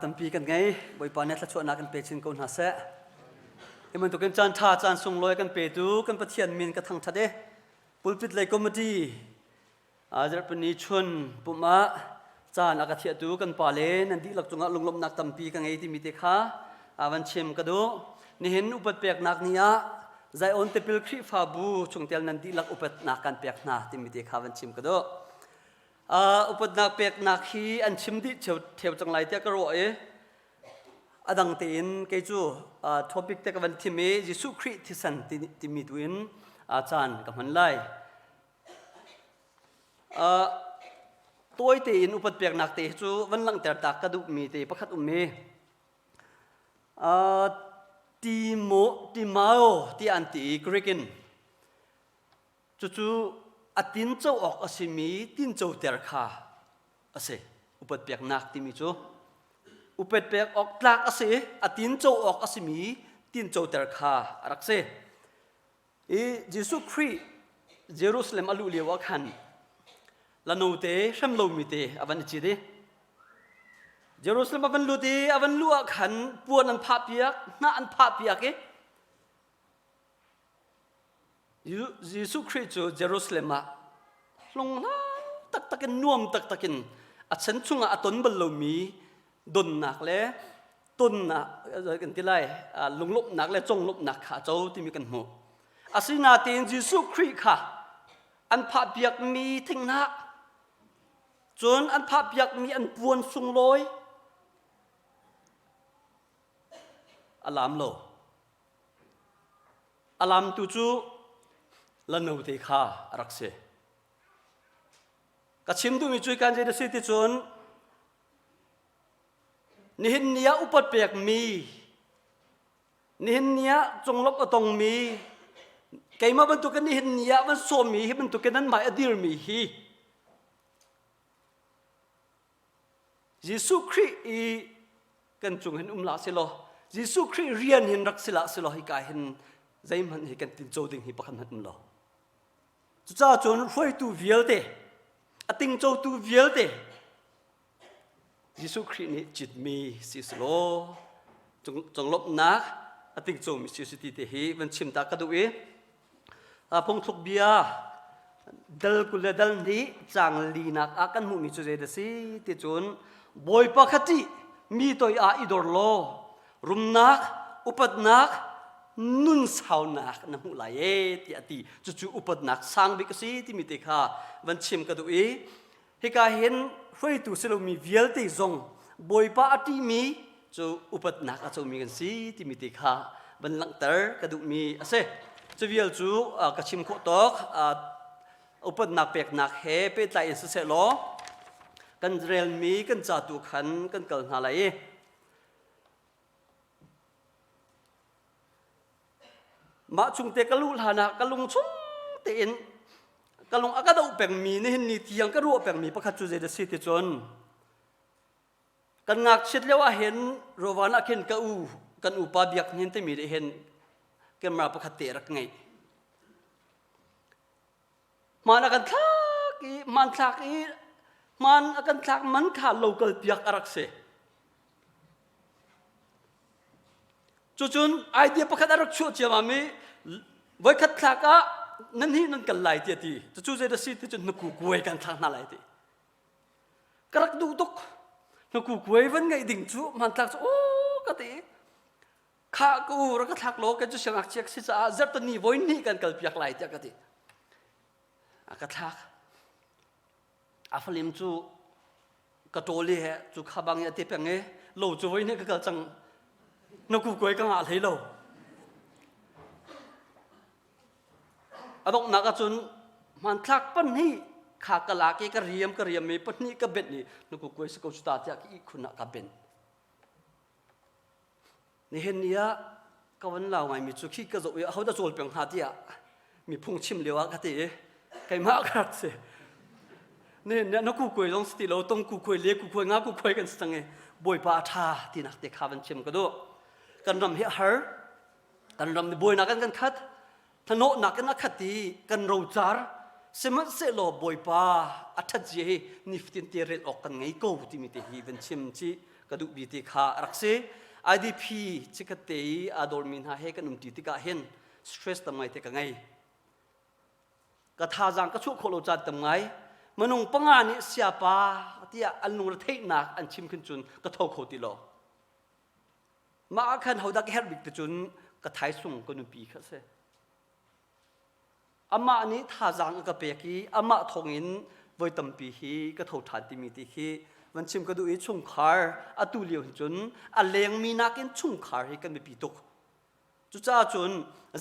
Tampi kan ngei. Bawipa nih thluachuahnak kan pe chin ko hna seh. Hi bantukin caan ṭha caan sunglawi kan petu kan Pathian min ka thangṭhat i pulpit lei committee zarhpini chun pumh ah caan a ka thiahtu kan pa le nan dihlak cungah lunglawmhnak tampi ka ngei timi te kha van chim ka duh. Nihin upat peknak ni ah Zion Tipil Khrihfabu chungtel nan dihlak upatnak kan pek hna timi te kha van chim ka duh. Uh, upatnak peknak hi an chim dih theu cang lai tiah ka ruah i a dang tein kei cu uh, topic te ka van thim i Jesuh Khrih thisen timi tu in uh, caan ka hman lai. Uh, tawi tein upat peknak te cu van langhter tak ka duhmi te pakhat um i uh, Timo Timao ti an ti i Greek in Cucu a tinco awk a simi tincoter kha a si. Upat peknak timi cu upat pek awk tlak a si i a tinco awk a simi tincoter kha a rak si. I Jesuh Khrih Jerusalem a luh lio ah khan lanote hrem lomi te a van i cit i Jerusalem a van lut i a van luh ah khan puan an phahpiak, hnah an phahpiak i Jesuh Khrih cu Jerusalem ah hlunghlau taktak in nuam taktak in a chan chungah a ton bal lomi donnak le tonnak kan ti lai lunglawmhnak le conglawmhnak kha a co timi kan hmuh. Asinain Jesuh Khrih kha an phahpiakmi thinghnah cun an phahpiakmi an puan sunglawi a lam lo. A lamtu cu lanote kha a rak si. Ka chim duhmi cu kan zei si ti cun nihin ni ah upat pekmi nihin ni ah cunglawmh a tongmi keimah bantukin nihin ni ah van sawmmi hi bantukin nan hmai a dirmi hi Jesuh Khrih i kan cung hin um la selaw Jesuh Khrih rian hin rak si la selaw hika hin zeihmanh hi kan tinco ding hi pakhat hmanh um lo. Cucaah cun hruaitu vialte a tingcotu vialte Jesuh Khrih nih citmi si selaw conglawmhnak a tingcomi si si ti te hi van chim ta ka duh i Phungthluk bia dal 20 le dal hnih caang linak ah kan hmuhmi cu zei dah si ti cun Bawipa kha ṭih mi toi ah i dor law rumnak upatnak nun saunak na hmuh lai e tiah a ti cucu upatnak sang bik a si timi te kha van chim ka duh i Hika hin hruaitu si lomi vialte zong Bawipa a ṭihmi cu upatnak a comi kan si timi te kha van langhter ka duhmi a si. Cu vial cu ka chim khawh tawk upatnak peknak he pehtlai in siseh law kan relmi kan ca tu khan kan kal hna lai i Mah chungte ka luh hlan ah ka lung chung tein ka lung a ka doh pengmi nihin ni tiang ka ruah pengmi pakhat cu zei dah si ti cun kan ngakchiat lio ah hin Rovan ah khin ka u kan upa biak hnin timi nih hin camera pakhat te rak ngeih. Hmaan a kan thlak i hmanthlak i hmaan a kan thlak man kha local piak a rak si. Cucun idea pakhat a rak chuah ciammam i voikhat thlak ah nan hi nan kal lai ti a ti. Cucu zei dah si ti cun hnaku kuai kan thlak hna lai ti. Ka rak duh tuk. Hnaku kuai van ngeih ding cu hmanthlak cu aw ka ti. Khah ka u rak ka thlak law kan cu siangngakchia ka si caah zarhteni voi hnih kan kal piak lai tiah ka ti. A ka thlak. A falim cu ka ṭawl i he cu kha bang i a ti peng i lo cu voi hnih ka kal cang na kukuai ka ngah hlei lo. A donghnak ahcun hmanthlak pahnih kha ka lak i ka riam ka riam i pahnih ka benh i na kukuai si ko cu ta tiah ka ihkhun ah ka benh. Nihin ni ah ka van lau ngaimi cu khi ka zoh i ahodah cawl peng hnga tiah mi phungchim lio ah ka ti i keimah ka rak si. Nihin ni ah na kukuai zong si ti lo tong kukuai le kukuai nga kukuai kan si cang i Bawipa a ṭha tinak te kha van chim ka duh. Kan ram hi a har. Kan ram ni buainak in kan khat. Thanawhnak in a khat i kan rocar. Sihmanhsehlaw Bawipa a ṭhat zia hi nifatin te rel awk kan ngei ko timi te hi van chim chih. ka duh bi ti kha a rak si. IDP chikkhat te i aa dawrmi hna he kan umṭi tikah hin stress tam ngai te ka ngei. Ka thazaang ka chuah khawh lo caan tam ngai. Minung panga nih siapa tiah an lungretheihnak an chim khin cun ka tho kho ti lo. Mah ah khan hodah ka herh bik ti cun ka thaisung ka nupi kha a si. Amah nih thazaang a ka pek i amah thawngin voi tampi hi ka tho ṭhan timi ti khi van chim ka duh i chungkhar atu lio hin cun a lengmi nakin chungkhar hi kan biapi tuk. Cucaah cun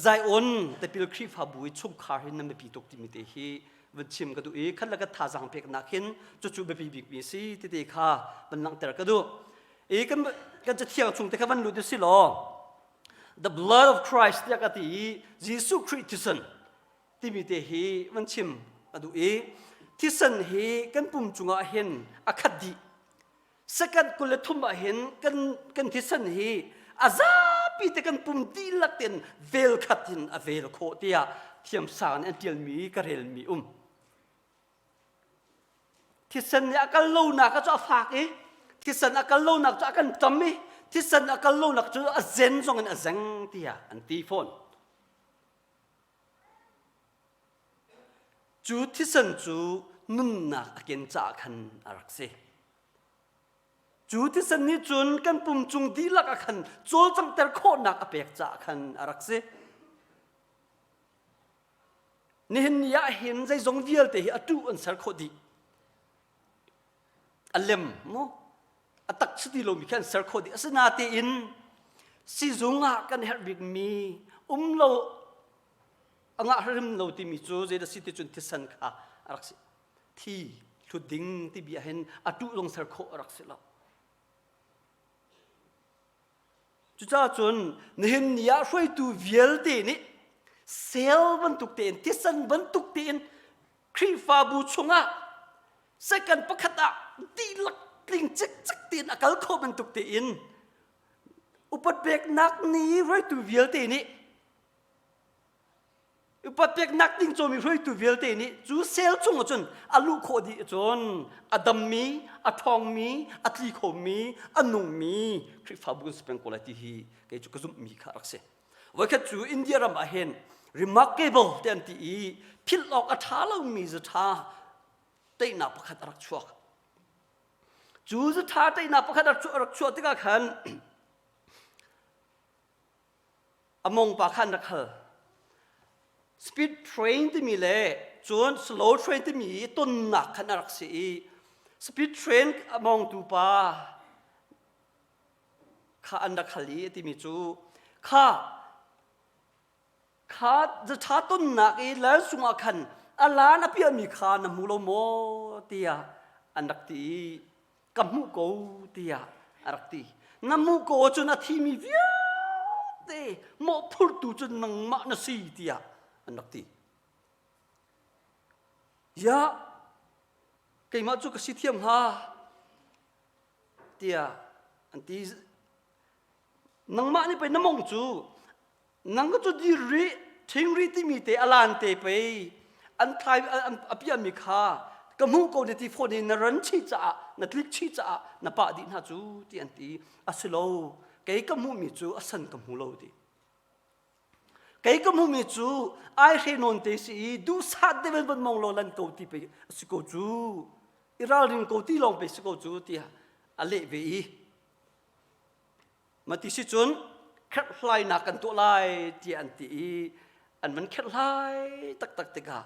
Zion tipil Khrihfabu i chungkhar hi nan biapi tuk timi te hi van chim ka duh i khat le khat thazaang peknak hin cucu biapi bikmi si tete kha van langhter ka duh. I kan kan cathiang chung te kha van lut u si law the blood of Christ tiah ka ti i Jesuh Khrih thisen timi te hi van chim a duh i thisen hi kan pum cungah hin a khat dih second 23 ah hin kan kan thisen hi a zapi te kan pum dihlak ten vel khat in a vel khawh tiah thiamsang nih an ṭialmi ka relmi um Thisen nih a kal lonak cu a fak i thisen a kal lonak cu a kan ṭam i thisen a kal lonak cu a zen zong in a zeng tiah an ti fawn. Cu thisen cu nunnak a ken caah khan a rak si. Cu thisen nih cun kan pum cung dihlak ah khan cawlcanghter khawhnak a pek caah khan a rak si. Nihin ni ah hin zeizong vialte hi a tuh an ser khawh dih. A lem mu a tak si ti lomi khi an ser khawh dih. Asinatein sizung ah kan herh bikmi um lo a ngah hrim lo timi cu zeidah si ti cun thisen kha a rak si. Thi hlut ding ti bia hin a tuh zong ser khawh a rak si lo. Cucaah cun nihin ni ah hruaitu vialte nih sel bantuk tein thisen bantuk tein Khrihfabu chungah second pakhat ah dihlak tling cikcek tein a kal kho bantuk tein upat peknak ni hruaitu vialte nih Upat peknak ding cawmi hruaitu vialte nih cu sel chung ahcun a luh khawh dih ahcun a dammi, a ṭhawngmi, a tli khomi, a nungmi Khrihfabu kan si peng ko lai ti hi kei cu ka zumhmi kha a rak si. Voikhat cu India ram ah hin remarkable te an ti i philh awk a ṭha lomi zaṭha teinak pakhat a rak chuak. Cu zaṭha teinak pakhat a rak chuah tikah khan A mongpa kha an rak hal. Speed train timi le cun slow train timi tonnak khan a rak si i speed train a mongtu pa kha an rak hal i timi cu kha kha zatha tonnak i lal sungah khan a lan a piahmi kha na hmu lo maw tiah an rak ti i ka hmuh ko tiah a rak ti. Na hmuh ko ahcun a thimi vialte mawhphurtu cu nangmah na si tiah an rak ti. Ya, keimah cu ka si thiam hnga tiah an ti. Nangmah nih pei na mong cu Nang cu dir rih, ṭhing rih timi te a lan te pei an thlai a piahmi kha ka hmuh ko na ti fawn i na ran chih caah na tlik chih caah na pah dih hna cu ti an ti. A si lo, kei ka hmuhmi cu a san ka hmu lo ti. Kei ka hmuhmi cu ai hre nawn te si i duhsah deuh in van mong law lan ko ti pei a si ko cu. I ralring ko ti lawng pei si ko cu tiah a leh ve i Mati si cun kherhhlainak kan tuah lai tiah an ti i an van kherhhlai taktak tikah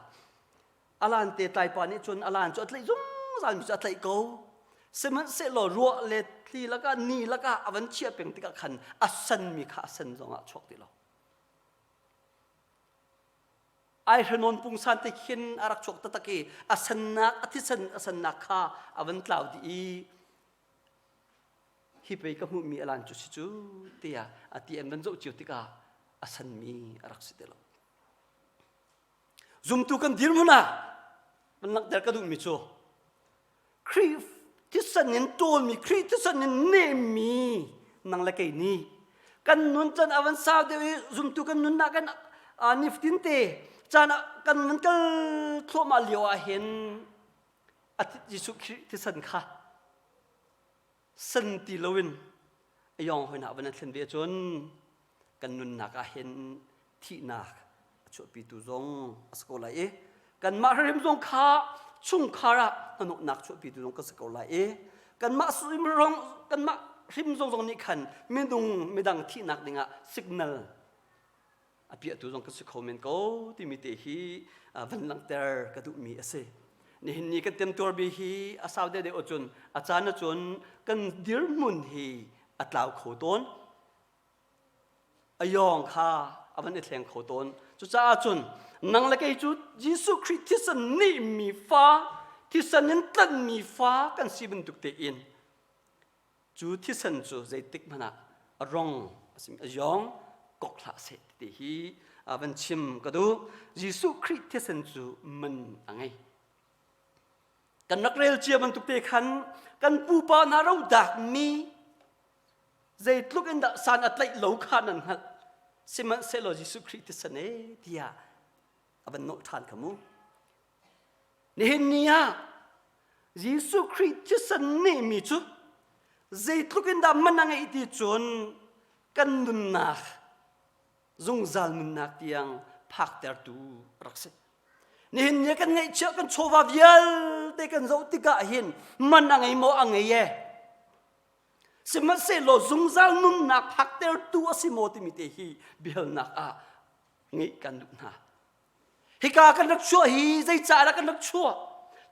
alan te tlaipa nih cun alan cu a tlaih zungzal mi cu a tlaih ko. Sihmanhsehlaw ruah le thli lakah ni lakah a van chiah peng tikah khan a sanmi kha a san zongah a chuak ti lo. Aihranon pungsan te khin a rak chuak taktak i a sannak a thisen a sannak kha a van tlau dih i hi pei ka hmuhmi alan cu si cu tiah a ti an van zoh cio tikah a sanmi a rak si ti lo. Zumtu kan dirhmun ah van langhter ka duhmi cu Khrih thisen in ṭawlmi Khrih thisen in nemmi nang le kei nih kan nun can a van sau deuh i zumtu kan nunnak kan nifatin te caan ah kan van kal thluahmah lio ah hin Jesuh Khrih thisen kha. San ti loin a yawng hoi hna van an thlen ve cun kan nunnak ah hin thihnak a chuahpitu zong a si ko lai i kanmah hrim zong kha chungkhar ah hnahnawhnak chuahpitu zong kan si ko lai i kanmah rong kanmah hrim zong zong nih khan minung midang thihnak dingah signal a piahtu zong kan si kho men ko timi te hi van langhter ka duhmi a si. Nihin ni kan temtuar bi hi a sau deuh deuh cun a caan ahcun kan dirhmun hi a tlau kho tawn. A yawng kha a van i thleng kho tawn. Cucaah cun nang le kei cu Jesuh Khrih thisen nih mi fa thisen in tlanhmi fa kan si bantuk tein Cu thisen cu zeitik hmanh ah a rong a simi a yawng kok hlah seh ti hi van chim ka duh. Jesuh Khrih thisen cu man a ngei. Kan rak rel cia bantuk te khan kan pupa hna ro dakmi zeitluk in dah san a tlaih lo kha nan hngalh. Sihmanhsehlaw Jesuh Khrih thisen e tiah a van nawlh ṭhan kha mu. Nihin ni ah Jesuh Khrih thisen nehmi cu zeitluk in dah man a ngeih ti cun kan nunnak zungzal nunnak tiang phaktertu rak si. Nihin ni kan ngeihchiah kan chawva vialte kan zoh tikah hin man a ngei maw a ngei e. Sihmanhsehlaw zungzal nunnak phaktertu a si maw timi te hi biahalnak ah ngeih kan duh hna. Hika kan rak chuah hi zeicah dah kan rak chuah?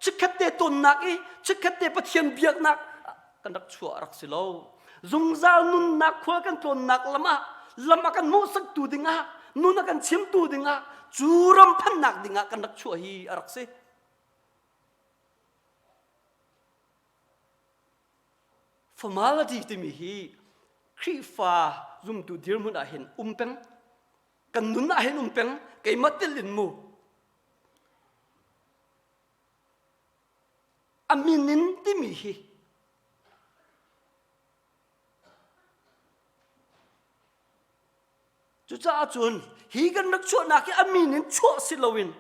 Chikkhat te tonnak i chikkhat te Pathian biaknak kan rak chuah rak si lo. Zungzal nunnak khua kan tlawnnak lam ah lam a kan hmuhsaktu dingah nun a kan chimtu dingah cu ram phannak dingah kan rak chuah hi a rak si. Formality timi hi Khrihfa zumtu dirhmun ah hin um peng kan nun ah hin um peng keimah tel in mu a min in timi hi cucaah cun hi kan rak chuahnak hi a min in chuah si loin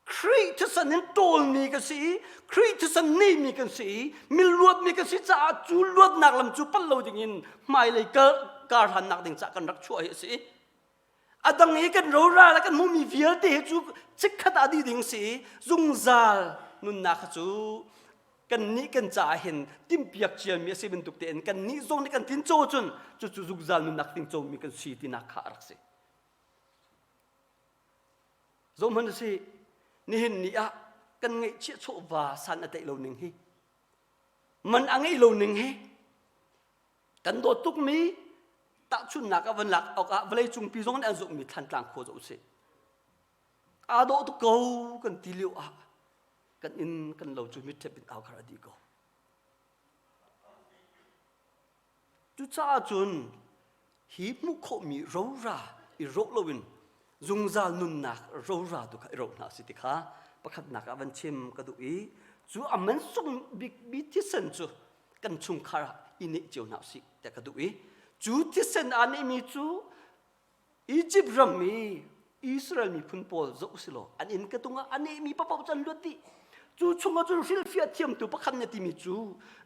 Khrih thisen in ṭawlmi kan si i Khrih thisen neimi kan si i mi luatmi kan si caah cu luatnak lam cu pal lo dingin hmailei kar hlannak ding caah kan rak chuah hi a si. A dang i kan rora le kan hmuhmi vialte hi cu chikkhat ah dih ding si i zungzal nunnak kha cu kannih kan caah hin timhpiak ciami a si bantuk tein kannih zong nih kan tinco cun cucu zungzal nunnak tincomi kan si tinak kha a rak si. Zohhmanh usih, nihin ni ah kan ngeihchiah chawva san a tlaih lo ning hi, man a ngeih lo ning hi, kan dawt tukmi tahchunhnak ah van lak awk ah vawleicung pi zong nih an zumhmi Thlantlang khua zoh usih. Aa dawh tuk ko kan ti lio ah kan inn kan lo cu mitṭhep in au khar a dih ko. Cucaah cun hi hmuh khawhmi rora i rawh loin zungzal nunnak rora tu kha i roh hna si ti kha pakhatnak ah van chim ka duh i cu a man sung bikmi thisen cu kan chungkhar ah i neh cio hna usih tiah ka duh i cu thisen aa nehmi cu Egypt ram i Israel miphun pawl zoh usilaw an inn ka tung ah a nehmi paoh cu an luat dih. Cu chungah cun hrilhfiah thiamtu pakhat nih a timi cu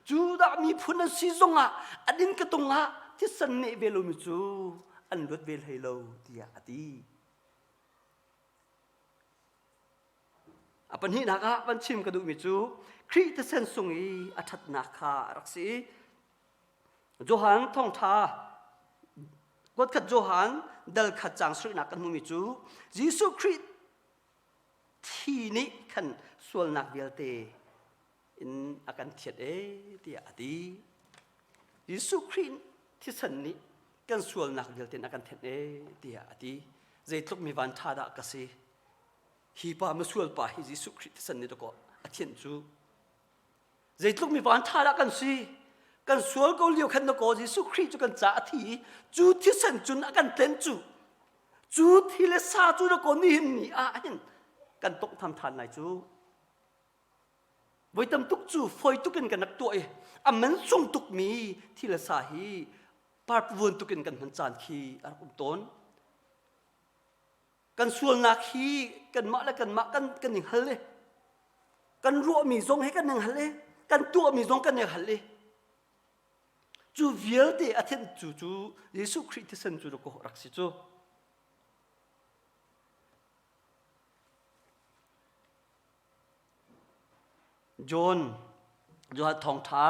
Judah miphun an si zongah an inn ka tung ah thisen neh ve lomi cu an luat ve hlei lo tiah a ti. A pahnihnak ah van chim ka duhmi cu Khrih thisen sung i a ṭhatnak kha a rak si i Johan thawngṭha kuatkhat Johan dal khat caang sarihnak kan hmuhmi cu Jesuh Khrih thi nih khan sualnak vialte in a kan thiat e tiah a ti. Jesuh Khrih thisen nih kan sualnak vialte in a kan thenh e tiah a ti. Zeitluk mi van ṭha dah ka si. Hi pa misual pa hi Jesuh Khrih thisen nih dakaw a thianh cu Zeitluk mi vanṭha dah kan si. Kan sual ko lio khan na kaw Jesuh Khrih cu kan caah a thi i cu thisen cun a kan tlen cu. Cu thi le sa cu na kaw nihin ni ah hin kan tonghtham ṭhan lai cu. Voi tam tuk cu fawi tuk in kan rak tuah i a man sung tukmi thi le sa hi parpavuan tuk in kan hman caan khi a rak um tawn. Kan sualnak hi kanmah le kanmah kan kan i hngal i kan ruahmi zong hi kan i hngal i kan tuahmi zong kan i hngal i. Cu vialte a thenhtu cu Jesuh Khrih thisen cu rak si cu. John Johan thawngṭha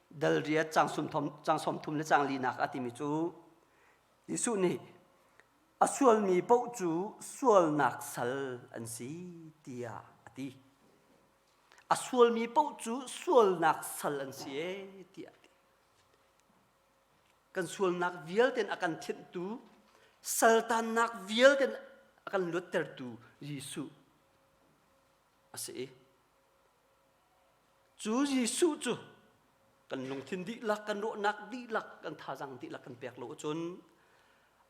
dal riat cang sawm thum le cang linak a timi cu Jesuh nih a sualmi paoh cu sualnak sal an si tiah a ti. A sualmi paoh cu sualnak sal an si ee tiah a ti. Kan sualnak vialte a kan thinhtu, saltannak vialte a kan luattertu Jesuh a si i cu Jesuh cu kan lungthin dihlak, kan ruahnak dihlak, kan thazaang dihlak kan pek lo ahcun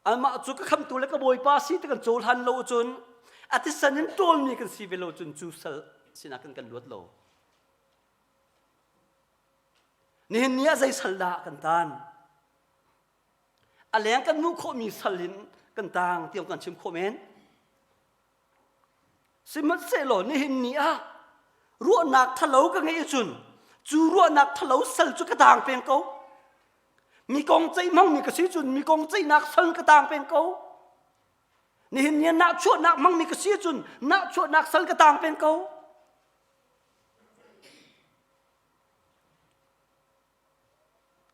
amah cu ka khamtu le ka bawipa si ti kan cohlan lo ahcun a thisen in ṭawlmi kan si ve lo cun cu sal sinah kan kan luat lo. Nihin ni ah zei sal dah kan tan? A leng kan hmuh khawhmi sal in kan tang tiang kan chim khawh men. Sihmanhsehlaw nihin ni ah ruahnak thalo ka ngeih ahcun cu ruahnak thalo sal cu ka tang peng ko. Mi kong ceih hmangmi ka si cun mi kong ceihnak sal ka tang peng ko. Nihin ni ah nahchuahnak hmangmi ka si ahcun nahchuahnak sal ka tang peng ko.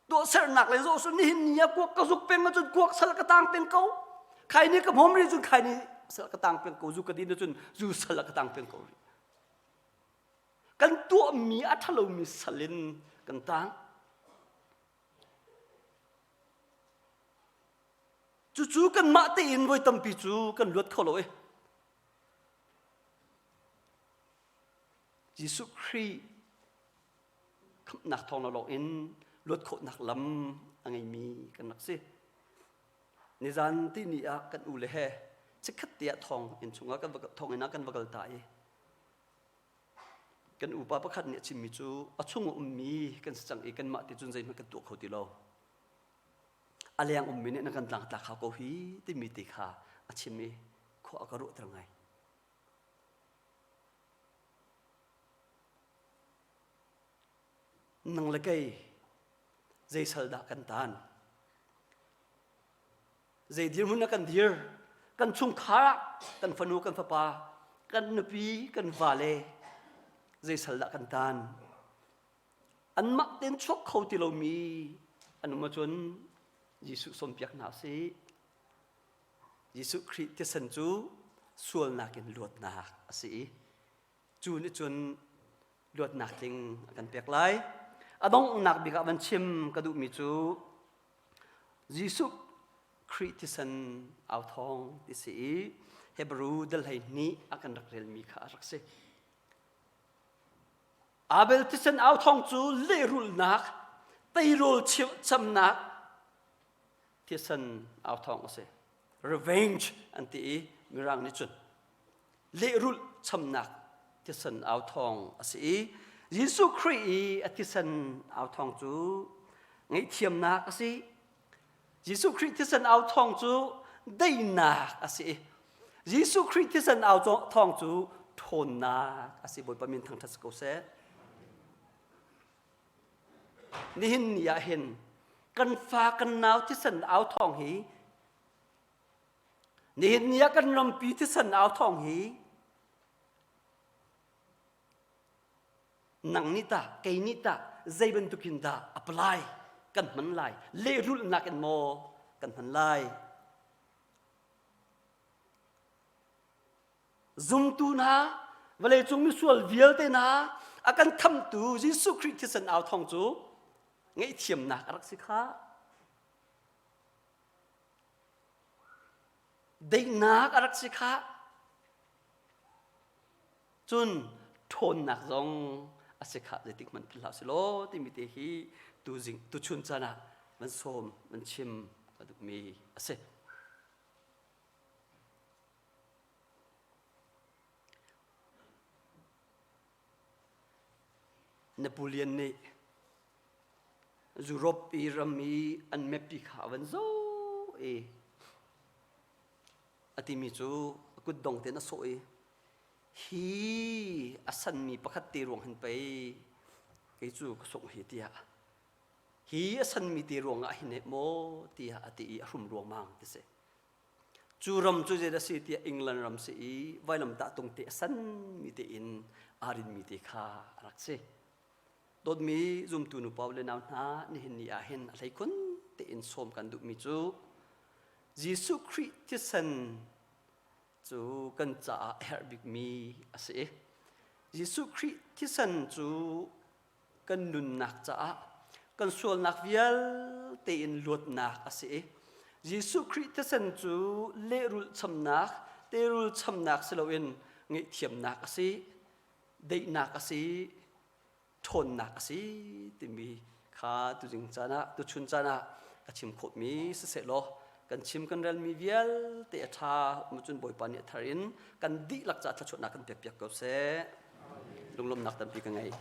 Tuahsernak le zoh sun nihin ni ah kuak ka zuk peng ahcun kuak sal ka tang peng ko. Khai ni ka hmawm rih cun khai ni sal ka tang peng ko. Zu ka din ahcun zu sal ka tang peng ko rih. Kan tuahmi a ṭhalomi sal in kan tang. Cucu kanmah tein voi tampi cu kan luat kho lo i Jesuh Khrih khamhnak thawng lawnglawng in luat khawhnak lam a ngeimi kan rak si. Nizan ti ni ah kan u le he chikkhat te ah thawng inn chungah kan va thawnginn ah kan va kal ta i kan upa pakhat nih a chimmi cu a chung a ummi kan si cang i kanmah ti cun zeihmanh kan tuah kho ti lo. A leng ummi nih na kan tlangtlak hau ko hi timi te kha a chim i khua a ka ruahter ngai. Nang le kei zei sal dah kan tan? Zei dirhmun ah kan dir? Kan chungkhar ah kan fanu kan fapa, kan nupi kan vale zei sal dah kan tan? Anmah tein chuak kho ti lomi an um ahcun Jesuh sawmpiak hna usih. Jesuh Khrih thisen cu sualnak in luatnak a si i cu nih cun luatnak tling a kan pek lai. A donghnak bik ah van chim ka duhmi cu Jesuh Khrih thisen au thawng ti si i Hebrew dal 12 a kan rak relmi kha a rak si. Abel thisen au thawng cu lehrulhnak, teirul chamnak thisen au thawng a si. Revenge an ti i Mirang nih cun lehrulh chamnak thisen au thawng a si i Jesuh Khrih i a thisen au thawng cu ngaihthiamnak a si. Jesuh Khrih thisen au thawng cu daihnak a si i Jesuh Khrih thisen au thawng cu ṭhawnnak a si. Bawipa min thangṭhat si ko seh. Nihin ni ah hin kan fa kan nau thisen au thawng hi nihin ni ah kan rampi thisen au thawng hi nang nih tah kei nih tah zei bantukin dah apply kan hman lai lehrulhnak in maw kan hman lai Zumtu hna, vawleicung misual vialte hna a kan khamtu Jesuh Khrih thisen au thawng cu ngaihthiamnak a rak si kha. Daihnak a rak si kha. Cun ṭhawnnak zong a si kha zeitik hmanh philh hlah silaw timi te hi tuzing tuchun caan ah van sawm van chim ka duhmi a si. Napoleon nih Europe i ram i an map pi kha a van zoh i a timi cu a kutdong tein a sawh i hi a sanmi pakhat te ruang hin pei. Kei cu ka sungh hi tiah hi a sanmi te ruangah hin maw tiah a ti i a hrum ruangmang ti si. Cu ram cu zeidah si tiah England ram si i vailamtah tung te a sanmi tein aa rinmi te kha a rak si. Dawtmi zumtu nupa le nau hna nihin ni ah hin a hleikhun tein sawm kan duhmi cu Jesuh Khrih thisen cu kan caah a herh bikmi a si. Jesuh Khrih thisen cu kan nunnak caah kan sualnak vialte in luatnak a si i Jesuh Khrih thisen cu lehrulh chamnak, teirul chamnak si loin ngaihthiamnak a si, daihnak a si, ṭhawnnak a si timi kha tuzing caan ah tuchun caan ah ka chim khawhmi siseh law kan chim kan relmi vialte a ṭha cun Bawipa nih a thar in kan dihlak caah thluachuahnak kan pekpiak ko seh. Lunglawmhnak tampi ka ngei.